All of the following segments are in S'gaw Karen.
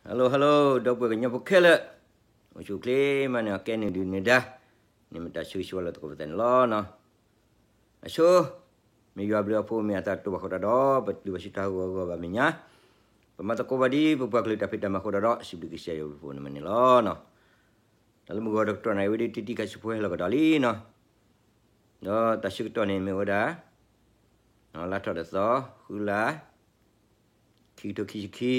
Hello hello ဒီပုၢ်ဝဲၢ်ကညီဖိခဲလၢာ်, အိၣ်ဆူၣ်အိၣ်ချ့မးန့ၣ် အကဲနုာ်ဒုးနုာ်ဒါ, န့ၣ်မ့ၢ်တၢ်ဆၢဂ့ၤဆၢဝါလၢသကိးပသးန့ၣ်လီၤနီၤ. အဆိ, မ့ၢ်ယွၤဘျုးအဖှိၣ်မ့ၢ်အသးတတိၢ်ဘၣ်အဃိတၢ်ဒီး ပတုၤဘၣ်ဆူတၢ်ဟးဂီၤဂီၤဘၣ်မဲာ်ညါ, ပမၤသကိးဘၣ်ဒ်ပပှၤကလုာ်တၢ်ဖံးတၢ်မၤအဃိတၢ်ဒီး စံးဘျုးကစၢ်ယွၤဘျုးဖှိၣ်န့ၣ်မးန့ၣ်လီၤနီၤ. တၢ်လၢမုၢ်ဂီၤတကတီၢ်န့ၣ် အဝဲဒၣ်တံၢ်တံၢ်ခါဆူဖိဟဲလီၤကဒီးလံနီၤ. ဒီးတၢ်ဆၢကတီၢ်န့ၣ်မ့ၢ်ဝဲဒၣ် လါထီၣ်တသီ, ဃုလါ, ခံကထိခံဆံခံ,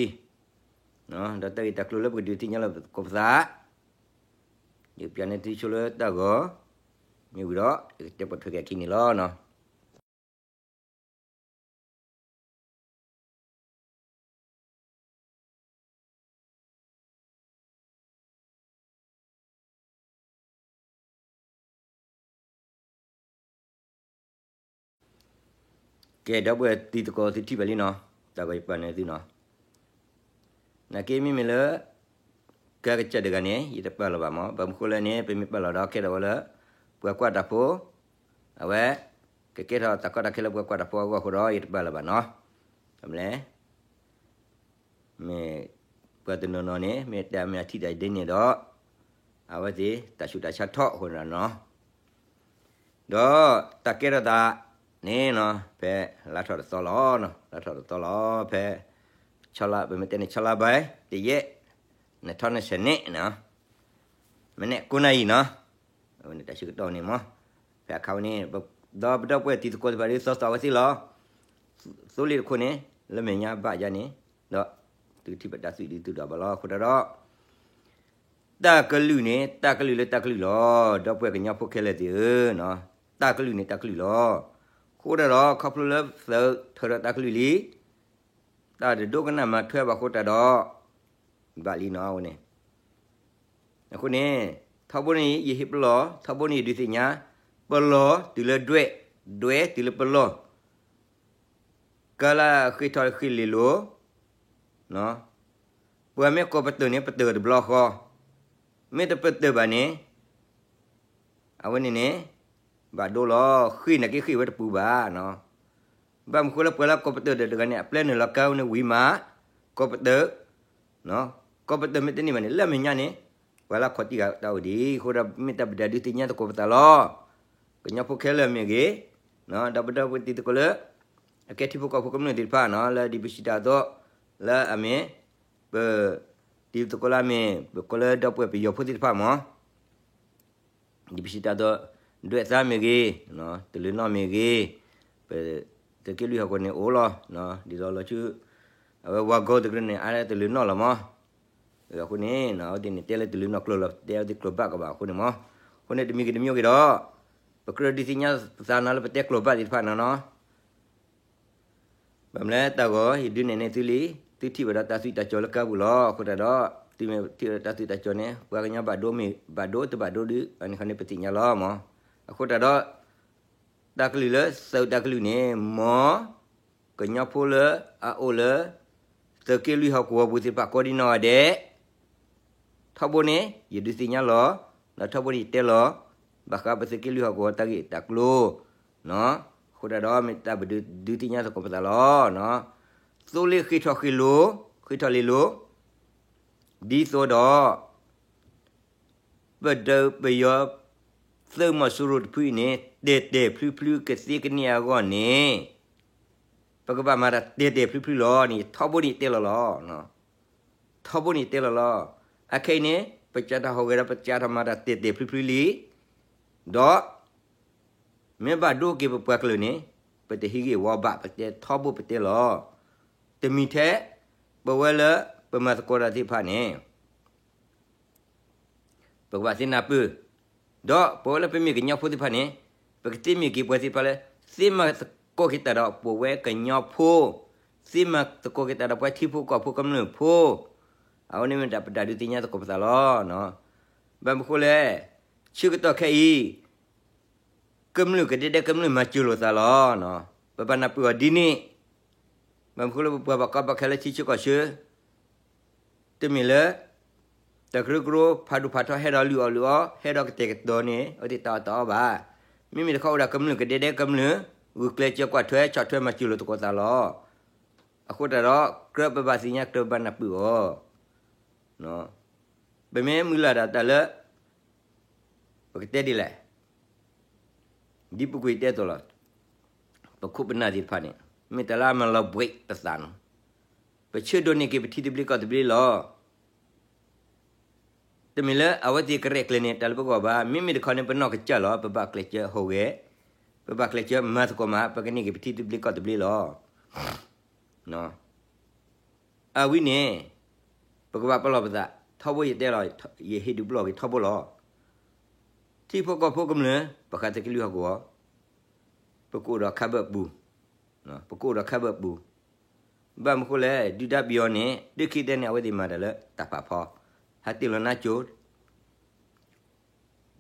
ဒီးတၢ်ဂ့ၢ်တၢ်ကျိၤလၢပကဒုးသ့ၣ်ညါလၢပသကိးပသး, ယကပျးန့ၢ်သုဆိလၢတၢ်ဂီၤ, မ့ၢ်ဝံၤဒီး ယကတဲပိာ်ထွဲက့ၤအခံန့ၣ်လီၤနီၤ. ကဲ ဒီပုၢ်ဝဲၢ်တံၤသကိးသုထံၣ်ဘၣ်လံနီၤ, တၢ်ဂီၤယပာ်န့ၢ်သုနီၤ. နာ်က့မ့မ့ၢ်လၢ ကဲကစၢ်တဂၤန့ၣ် ယတပာ်လီၤဘၣ်မး, ဘၣ်မနုၤဃိလဲၣ်န့ၣ် ပမ့ၢ်ပာ်လီၤဒီးကဲထီၣ်ဝဲလၢ ပှၤကွၢ်တၢ်ဖိ, အဝဲ ကကဲထီၣ်တၢ်ကီတၢ်ခဲလၢပှၤကွၢ်တၢ်ဖိအဂီၢ်အဃိဒီး ယတပာ်လီၤဘၣ်နီၤ. အမ့ၢ်လဲၣ် မ့ၢ်ပှၤတနီၤနီၤန့ၣ် မ့ၢ်တၢ်မ့ၢ်အထံၣ်တၢ်ဒ်န့ၣ်ဒီး အဝဲသ့ၣ်တၢ်ဆူးတၢ်ဆါထီၣ်အဃိန့ၣ်နီၤ. ဒီးတၢ်ကဲထီၣ်သးန့ၣ်နီၤ ဖဲလါထီၣ်တသီလီၤ, လါထီၣ်တသီလီၤ, ဖဲ ပမ့ၢ်တဲန့ၣ် ဆီလါဘဲ တယဲၢ် နထီၣ်နဆဲးန့ၣ်နီၤ, မ့ၢ်န့ၣ်ကိးနၢ်အံၤနီၤ, အဝဲန့ၣ်တၢ်ဆၢကတီၢ်န့ၣ်မး, ဖဲအခါဝဲန့ၣ် ဒီးပဒီပုၢ်ဝဲၢ်တံၤသကိးတဖၣ်ဒ်သိးသိးဝဲသ့ၣ်လီၤ. သိလ့ၣ်တခိၣ်န့ၣ် လၢမဲာ်ညါဘၣ်ယါန့ၣ်, ဒီးသုထံၣ်ဘၣ်တၢ်သွံၣ်ဒုးသုဒီးဘၣ်လီၤ. အဃိတၢ်ဒီး တၢ်ကလုာ်န့ၣ် တၢ်ကလုာ်လၢတၢ်ကလုာ်လီၤ. ဒီပုၢ်ဝဲၢ်ကညီဖိခဲလၢာ်သ့ၣ်ဧၢ, တၢ်ကလုာ်န့ၣ်တၢ်ကလုာ်လီၤ. အဃိတၢ်ဒီး ခီဖျိလၢသုးထၢဒီးတၢ်ကလုာ်လံ တၢ်တဒိကနၣ်မၤထွဲဘၣ်အဃိတၢ်ဒီး ဘၣ်လံနီၤဝဲန့ၣ်. အဃိန့ၣ် ထီဘိန့ၣ်ယဟ့ၣ်ပလီၢ်, ထီဘိန့ၣ်ယဒုးသ့ၣ်ညါ, ပလီၢ်တုၤလၢဒွဲၣ်, ဒွဲၣ်တုၤလၢပလီၢ်, ကလၢဃ့ၢ်ထီၣ်ဃ့ၢ်လ့ၤလိၤ, ပှၤမ့ၢ်ကိးပတုာ်န့ၣ် ပတုာ်တဘျီဃီ, မ့ၢ်တပတုာ်ဘၣ်န့ၣ် အဝဲန့ၣ်န့ၣ် ဘၣ်ဒိလီၤ, ဃ့ၢ်နာ်က့ဃ့ၢ်ဝဲတပူၤဘၣ်. ဘၣ်မနုၤဃိလၢပှၤလၢကိးပတုာ်ဒီးတဂၤန့ၣ် အပျဲနုာ်လီၤကါဝဲန့ၣ်ဝံၤမး, ကိးပတုာ်, ကိးပတုာ်မ့ၢ်တန့ၢ်ဘၣ်န့ၣ် လၢမဲာ်ညါန့ၣ် ပှၤလၢခီၣ်တံၢ်ဂၤတၢ်အိၣ်ဒံး, အဃိဒီးမ့ၢ်တၢ်ပဒုးသ့ၣ်ညါသကိးပသးလီၤ. ကညီဖိခဲလၢာ်မ့ၢ်ဂ့ၤ, ဒီးပဒီပုၢ်ဝဲၢ်တံၤသကိးလၢ အကဲထံဖိကီၢ်ဖိကမျၢၢ်သ့ၣ်တဖၣ်နီၤ, လၢဒ်ပစံးတၢ်အသိး, လၢအမ့ၢ် ပ တံၤသကိးလၢအမ့ၢ် ပကိးလၢဒီပုၢ်ဝဲၢ်ပယီၤဖိသ့ၣ်တဖၣ်မး, ဒ်ပစံးတၢ်အသိး, ဒွဲၣ်သါမ့ၢ်ဂ့ၤ, တလုာ်နီၣ်မ့ၢ်ဂ့ၤ, ပသုးက့လွံၢ်ဟီၣ်ကဝီၤန့ၣ်အိၣ်လီၤ, ဒ်သိးလီၤဆူ အဝဲဝါဂီတကရၢန့ၣ် အါလၢတလုာ်နီၣ်လီၤမး. အဃိန့ၣ် အဝဲသ့ၣ်န့ၣ်တဲလၢတလုာ်နီၣ်ကျိၤလီၤ, တဲအဝဲသ့ၣ်ကျိၤဘၣ်ကဘၣ်အဃိန့ၣ်မး. အဃိန့ၣ်တမံၤဂ့ၤတမံၤဂ့ၤဒီး ပကြၢးဒုးသ့ၣ်ညါပသးနီၤလၢပတဲကျိၤဘၣ်သ့ၣ်တဖၣ်နီၤနီၤ ဘၣ်မနုၤလဲၣ် တၢ်ဂီၤ ယဒုးနဲၣ်န့ၢ်သုလံ, သုထံၣ်ဘၣ်ဒီးတၢ်သွံၣ်တၢ်စီၤလၢကါပူၤလီၤ. အဃိတၢ်ဒီး သုမ့ၢ်ထံၣ်ဘၣ်ဒီးတၢ်သွံၣ်တၢ်စီၤန့ၣ် ပှၤကညီဘၣ်ဒိမ့ၢ်ဘၣ်ဒိတဘၣ်ဒိဒုး အန့ၣ်ခီန့ၣ်ပသ့ၣ်ညါလီၤမး. အဃိတၢ်ဒီး တၢ်ကလုာ်လၢသုးတၢ်ကလုာ်န့ၣ် မ်ကညီဖိလၢအအိၣ်လၢ သုးက့လွံၢ်ဟီၣ်ကဝီၤပူၤသ့ၣ်တဖၣ်ကိးဒံနီၢ်ဂၤဒဲး ထီဘိန့ၣ် ယဒုးသ့ၣ်ညါလီၤ, ဒီးထီဘိန့ၣ်ယတဲလီၤ, ဘၣ်ဃးပသုးက့လွံၢ်ဟီၣ်ကဝီၤတၢ်ဂ့ၢ်တၢ်ကျိၤ, အဃိတၢ်ဒီးမ့ၢ်တၢ်ပဒုးသ့ၣ်ညါသကိးပသးလီၤ. သိလ့ၣ်ဃ့ၢ်ထီၣ်ဃ့ၢ်လ့ၤ, ဃ့ၢ်ထီၣ်လ့ၤလိၤ, ဒ်သိးဒီး ပဒုးပယီၤ သုးမီၤစိရိၤတဖုအံၤန့ၣ် တဲာ်တဲာ်ဖျုဖျုကသ့ကန့ၢ်အဂီၢ်န့ၣ် ပကဘၣ်မၤတၢ်တဲာ်တဲာ်ဖျုဖျုလီၤန့ၣ် ထီဘိန့ၣ်ယတဲလီၤလီၤ. ထီဘိန့ၣ်ယတဲလီၤလီၤ. အခဲအံၤန့ၣ် ပစးထီၣ်ဟူးဂဲၤဒီး ပစးထီၣ်မၤတၢ်တဲာ်တဲာ်ဖျုဖျုလံ, ဒီး မ့ၢ်ဘၣ်ဒိက့ၤပပှၤကလုာ်န့ၣ် ပတဟံးဂံၢ်ဝီဘၣ် ပတဲထီဘိပတဲလီၤ. တမံၤထဲ ပဝဲလၢပမၤသကိးတၢ်သ့ၣ်တဖၣ်န့ၣ် ပကဘၣ်သ့ၣ်နၢ်ပၢၢ်, ဒီးပဝဲလၢပမ့ၢ်ကညီဖိသ့ၣ်တဖၣ်န့ၣ် ပကသ့မ့ၢ်က့ၤပှၤသ့ၣ်တဖၣ်လၢ သ့မၤသကိးက့ၤတၢ်ဒီးပဝဲကညီဖိ, သ့မၤသကိးက့ၤတၢ်ဒီးပှၤထံဖိကီၢ်ဖိကမျၢၢ်ဖိ, အဝဲန့ၣ်မ့ၢ်ဒၣ်ပတၢ်ဒုးသ့ၣ်ညါသကိးပသးလီၤ. ဘၣ်မနုၤဃိလဲၣ်, ဆၢကတီၢ်ခဲအံၤ ကမျၢၢ်ကဒဲဒဲကမျၢၢ်မၤစၢၤလိာ်သးလီၤ. ပဘၣ်နၢ်ပၢၢ်အီၤဒ်န့ၣ်, ဘၣ်မနုၤဃိလၢပပှၤဘၣ်ကီဘၣ်ခဲလၢထံဆၢကီၢ်ဆၢ တမ့ၢ်လၢ တၢ်ကရၢကရိဖးဒိၣ်ဖးထီဟဲဒီးလုၢ်အီၣ်လုၢ်အီ ဟဲဒီးကတဲာ်ကတီၤန့ၣ် အဝဲသ့ၣ်တၢ်အီၣ်တၢ်အီဘၣ်. မ့မ့ၢ်တခီအိၣ်ဒၣ်ကမျၢၢ်ကဒဲဒဲကမျၢၢ် ဂုာ်ကျဲးစၢးကွၢ်ထွဲဆီၣ်ထွဲမၤစၢၤလိာ်သကိးသးလီၤ. အဃိတၢ်ဒီး ကြၢးပဘၣ်သ့ၣ်ညါကြၢးပဘၣ်နၢ်ပၢၢ်အီၤ ပမ့ၢ်မုၢ်လၢ်ဒၣ်တၢ်လၢ ပကတဲဒ်လဲၣ်, ဒ်ပူၤကွံာ်တဲအသိးလီၤ, ပခိၣ်ပနၢ်သ့ၣ်တဖၣ်န့ၣ် မ့ၢ်တၢ်လၢအမၤလီၤဘှံးပသးနီၤ, ပဆၢဒိးန့ၢ်က့ၤပထံသဘျ့ကီၢ်သဘျ့လီၤ. တမ့ၢ်လၢအဝဲသ့ၣ်ကရဲၣ်ကျဲၤန့ၣ် တၢ်လၢပဂီၢ်ဘၣ်, မ့မ့ၢ်တခီန့ၣ် ပနီၢ်ကစၢ်လီၤ, ပဘၣ်ကျဲးစၢးဟူးဂဲၤ, ပဘၣ်ကျဲးစၢးမၤသကိးမး, ပကန့ၢ်က့ၤပထံသဘျ့ကီၢ်သဘျ့လီၤ. အဝဲန့ၣ် ပကဘၣ်ပလီၢ်ပသး, ထီဘိယတဲလီၤ, ယဟ့ၣ်ဒုးပလီၢ်က့ၤထီဘိလီၤ. ထံဖိကီၢ်ဖိကမျၢၢ် ပဃးသုးက့လွံၢ်ဟီၣ်ကဝီၤ, ပကအိၣ်ဒီးခါဘၢၣ်ပူၤ, ပကအိၣ်ဒီးခါဘၢၣ်ပူၤ, ဘၣ်မနုၤဃိလဲၣ်, ဒုၣ်ဒါပယီၤန့ၣ် ဒုးခံတဲန့ၣ် အဝဲသ့ၣ်မၤတၢ်လၢတၢ်ဖးဖီ, ဟးတ့ၢ်လီၤနါကၠိ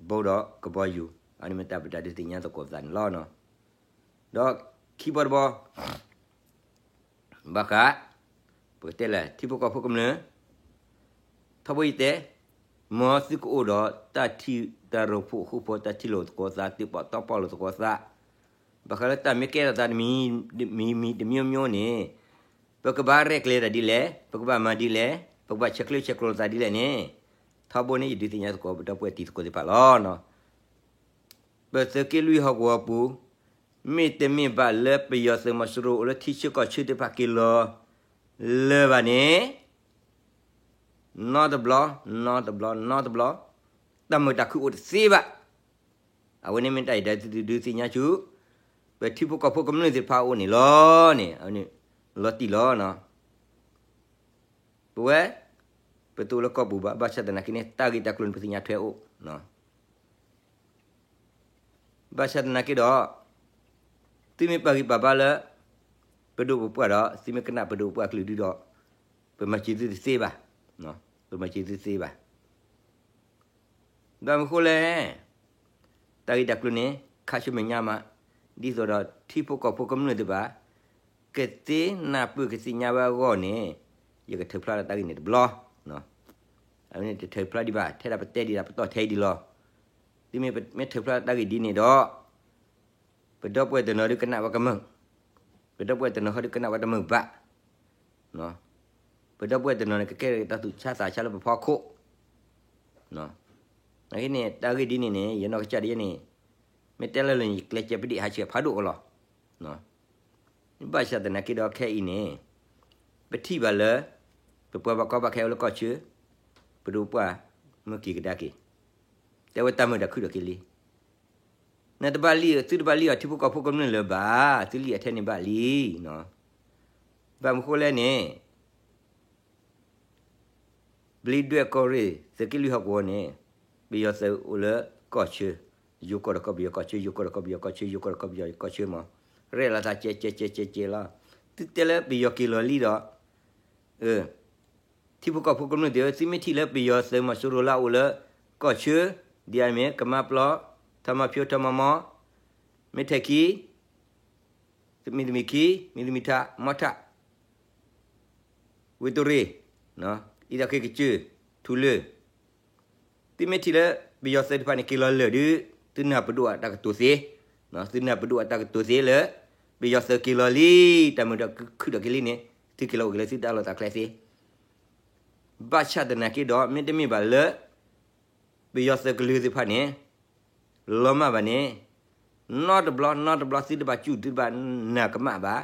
ဘိဒီးကဘီယူၤ, အန့ၣ်မ့ၢ်တၢ်ပတၢ်ဒုးသ့ၣ်ညါသကိးပသးန့ၣ်လီၤ. ဒီးခံဘီတဘီ ဘၣ်ဃး ပကတဲလဲၣ် ထံဖိကီၢ်ဖိကမျၢၢ်, ထီဘိယတဲ, မ်သုကအိၣ်ဒီးတၢ်ထံၣ်တၢ်ရိဖှိၣ်ဃူဖိး တၢ်ထံၣ်လိာ်သကိးသး သုးပီၣ်တီပီၣ်လိာ်သကိးသး, ဘၣ်ဃးလၢတၢ်မ့ၢ်ကဲထီၣ်သးတမံၤမံၤတမံၤမံၤန့ၣ်, ပကဘၣ်ရဲၣ်ကျဲၤတၢ်ဒ်လဲၣ်, ပကဘၣ်မၤဒ်လဲၣ်, ပကဘၣ်ဆဲးကျၢဆဲးကျိးသးဒ်လဲၣ်န့ၣ်, ထီဘိန့ၣ်ယဒုးသ့ၣ်ညါသကိး ပဒီပုၢ်ဝဲၢ်တံၤသကိးသ့ၣ်တဖၣ်လီၤ. ပသုးက့လွံၢ်ဟီၣ်ကဝီၤပူၤ, မ့တမ့ၢ်ဘၣ်လၢပယီၤသုးမီၤစိရိၤအိၣ်လၢထံဆၢကီၢ်ဆၢသ့ၣ်တဖၣ်က့ၤလီၤလၢၤဘၣ်န့ၣ်, နီတဘျီ, နီတဘျီ, နီတဘျီ, တၢ်မုာ်တၢ်ခုအိၣ်တသ့ဘၣ်. အဝဲန့ၣ်မ့ၢ်တၢ်အံၤဒုးသ့ၣ်ညါဆူ ပထံဖိကီၢ်ဖိကမျၢၢ်သ့ၣ်တဖၣ်အအိၣ်န့ၣ်လီၤန့ၣ်, အဝဲန့ၣ်လီၤတံၢ်လီၤ. ပဝဲ ပတအိၣ်လၢကီၢ်ပူၤဘၣ်, ဘၣ်ဆၣ်သနာ်က့န့ၣ် တၢ်ဂ့ၢ်တၢ်ကျိၤန့ၣ် ပသ့ၣ်ညါထွဲအိၣ် ဘၣ်ဆၣ်သနာ်က့ဒီး သုမ့ၢ်ပာ်ဂံၢ်ပာ်ဘါလၢ ပဒိၣ်ပပှၢ်ဒီး သုမ့ၢ်ကနၣ်ပဒိၣ်ပပှၢ်ကလုၢ်ဒုဒီး ပမၤစၢၤသုတသ့ဘၣ်, ပမၤစၢၤသုတသ့ဘၣ်. ဘၣ်မနုၤဃိလဲၣ်, တၢ်ဂ့ၢ်တၢ်ကျိၤန့ၣ် ခါဆူမဲာ်ညါမး, ဒ်သိးဒီးထံဖိကီၢ်ဖိကမျၢၢ်သ့ၣ်တဖၣ် ကသ့နၢ်ပၢၢ်ကသ့ၣ်ညါဝဲအဂီၢ်န့ၣ်, ယကထုးဖျါလၢတၢ်ဂ့ၢ်န့ၣ်တဘျီ, အဝဲန့ၣ်တထုးဖျါဒံးဘၣ်, ထဲဒၣ်ပတဲဒံးဒၣ်ပတီၢ်ထဲဒံးလီၤ. သုမ့ၢ်မ့ၢ်ထုးဖျါလၢတၢ်ဂ့ၢ်ဒ်န့ၣ်ဒီး ပဒီပုၢ်ဝဲၢ်တနီၤဒုးကနၣ်ဝဲကမုာ်, ပဒီပုၢ်ဝဲၢ်တနီၤဟီဒုးကနၣ်ဝဲတမုာ်ဘၣ်, ပဒီပုၢ်ဝဲၢ်တနီၤန့ၣ် ကကဲထီၣ်တၢ်သူၣ်ဆါသးဆါလၢပဖီခိၣ်, နာ်က့န့ၣ် တၢ်ဂ့ၢ်ဒ်န့ၣ်န့ၣ် ယနီၢ်ကစၢ်ဒ်ယဲန့ၣ်, မ့ၢ်တဲလၢလၢယကျဲးစၢးပဒ့ၣ်ဟးဆှဲးဖးဒိၣ်ကလီၤ. ဘၣ်ဆၣ်သနာ်က့ဒီးခဲအံၤန့ၣ်, ပထံၣ်ဘၣ်လၢ ပပှၤဘၣ်ကီဘၣ်ခဲအိၣ်လၢကီၢ်ဆၢ, ပဒိၣ်ပပှၢ်မုၢ်က့ၤကဒါက့ၤ, တဲဝဲတၢ်မုာ်တၢ်ခုဒီးက့ၤလံ. နတဘၣ်လံၣ်, သုတဘၣ်လံၣ်အီၤထံဖိကီၢ်ဖိကမျၢၢ်လၢၤဘၣ်, သုလံၣ်အီၤထဲန့ၣ်ဘၣ်လံ. ဘၣ်မနုၤဃိလဲၣ်န့ၣ် ဘျံးဒွဲၣ်ကီၢ်ရ့ၣ် သုးက့လွံၢ်ဟီၣ်ကဝီၤန့ၣ်, ပယီၤသုးအိၣ်လၢကီၢ်ဆၢ, ယိၤကီၢ်ဒီးကီၢ်ပယီၤကီၢ်ဆၢ, ယိၤကီၢ်ဒီးကီၢ်ပယီၤကီၢ်ဆၢ, ယိၤကီၢ်ဒီးကီၢ်ပယီၤကီၢ်ဆၢမး, ရဲၣ်လီၤသးကဲးကဲးကဲးကဲးလီၤ. သုတဲလၢပယီၤက့ၤလီၤလံဒီး, ထံဖိကီၢ်ဖိကမျၢၢ်သ့ၣ်ဧၢ, သုမ့ၢ်ထံၣ်လၢပယီၤသုးမီၤစိရိၤလၢအအိၣ်လၢကီၢ်ဆၢ, ဒ်အမ့ၢ်ကမါပျီ, ထီမီဖၠိထီမီမီ, မ့ၢ်ထဲးခံ, မ့ၢ်သမံးခံ, မ့ၢ်သမံးထး, မီထး, ဝ့ၢ်တိရ့ၣ်, အံသးခ့ကစၢၢ်, ထူလၢၢ်, သုမ့ၢ်ထံၣ်လၢပယီၤသုးတဖၣ်န့ၣ် က့ၤလီၤလၢာ်ဒီး, သုနၢ်ပဒိၣ်အတၢ်ကတိၤသ့, သုနၢ်ပဒိၣ်အတၢ်ကတိၤသ့လၢ ပယီၤသုးက့ၤလီၤလံ, တၢ်မုာ်တၢ်ခုဒီးက့ၤလံန့ၣ်, သုက့ၤလီၤအိၣ်က့ၤလၢသုတၢ်လီၢ်တၢ်ကျဲသ့. ဘၣ်ဆၣ်သနာ်က့ဒီး မ့တမ့ၢ်ဘၣ်လၢ ပယီၤသုးကလုာ်သ့ၣ်တဖၣ်န့ၣ် လီၤမၢ်ဘၣ်န့ၣ်, နီတဘျီ နီတဘျီ သုတဘၣ်စူၢ် သုတဘၣ်နာ်ကမၣ်ဘၣ်,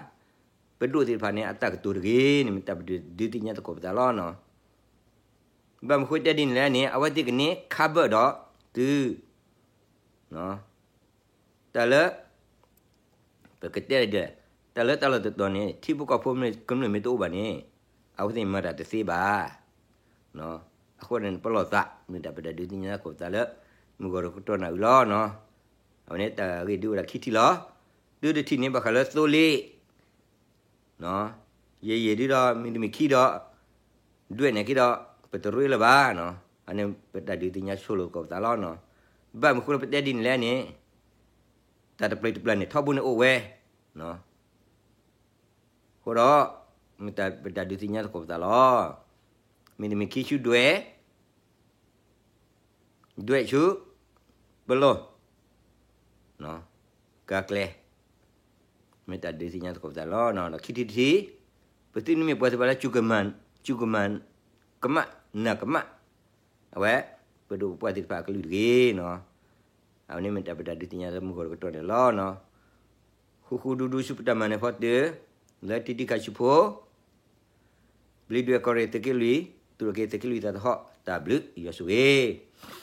ပဒိၣ်သ့ၣ်တဖၣ်န့ၣ် အတၢ်ကတိၤတဂ့ၤန့ၣ် မ့ၢ်တၢ်ပဒုးသ့ၣ်ညါသကိးပသးလီၤ. ဘၣ်မနုၤဃိတဲဒ်န့ၣ်လဲၣ်န့ၣ် အဝဲသ့ၣ်ကန့ၢ်ခါဘၢၣ်ဒီးသု တၢ်လၢ ပကတဲဒ်လဲၣ်, တၢ်လၢတၢ်လီၢ်တတီၤန့ၣ် ထံဖိကီၢ်ဖိကမျၢၢ်မ့ၢ်တအိၣ်ဘၣ်န့ၣ် အဝဲသ့ၣ်မၤတၢ်တသ့ဘၣ်. အဃိန့ၣ် ပလီၢ်သး မ့ၢ်တၢ်ပတၢ်ဒုးသ့ၣ်ညါသကိးပသးလၢ မုၢ်ဂီၤတကတီၢ်နၣ်အုလီၤ. အဝဲန့ၣ်တၢ်ဂ့ၢ်ဒုးအိၣ်ဒၣ်ခံထံၣ်လီၤ. ဒုးတထံၣ်န့ၣ် ဘၣ်ဃးလၢသိလ့ၣ် ယယံာ်ဒုးဒီး မ့တမ့ၢ်ခံဒီး ဒွဲၣ်န့ၣ်က့ဒီး ပတရ့လၢၤဘၣ်. အန့ၣ်ပတၢ်ဒုးသ့ၣ်ညါဆိလိာ်သကိးပသးလီၤ. ဘၣ်မနုၤဃိလၢပတဲဒ်န့ၣ်လဲၣ်န့ၣ် တၢ်တပျ့ၤတပျၢ်န့ၣ် ထီဘိန့ၣ်အိၣ်ဝဲ. အဃိဒီး မ့ၢ်တၢ်ပတၢ်ဒုးသ့ၣ်ညါသကိးပသးလီၤ. မ့တမ့ၢ်ခံဆူဒွဲၣ် ဒွဲၣ်ဆူ ပလီၢ် ကါကျဲ မ့ၢ်တၢ်ဒုးသ့ၣ်ညါသကိးပသးလီၤ. ဒီးခံထံၣ်တထံၣ် ပသုတမ့ၢ်ပှၤသ့ၣ်တဖၣ်လၢ ကမၣ် ကမၣ် နၢ်ကမၣ် အဝဲ ပဒိၣ်ပပှၢ်သ့ၣ်တဖၣ်အကလုၢ်တဂ့ၤနီၤ. အဝဲန့ၣ်မ့ၢ်တၢ်ပတၢ်ဒုးသ့ၣ်ညါလၢမုၢ်ဂီၤတကတီၢ်န့ၣ်လီၤ. ဃူဃူဒူဒူဆူပတၢ်မၤနၢၤဖီတၢၢ် လၢတံၤတံၤခးဆူဖိ ဘျံးဒွဲၣ်ကီၢ်ရ့ၣ်သုးက့လွံၢ် သူၣ်ထီၣ်က့ၤသုးက့လွံၢ်သးသဟီၣ် တၢ်ဘျုးယွၤဆိၣ်ဂ့ၤ.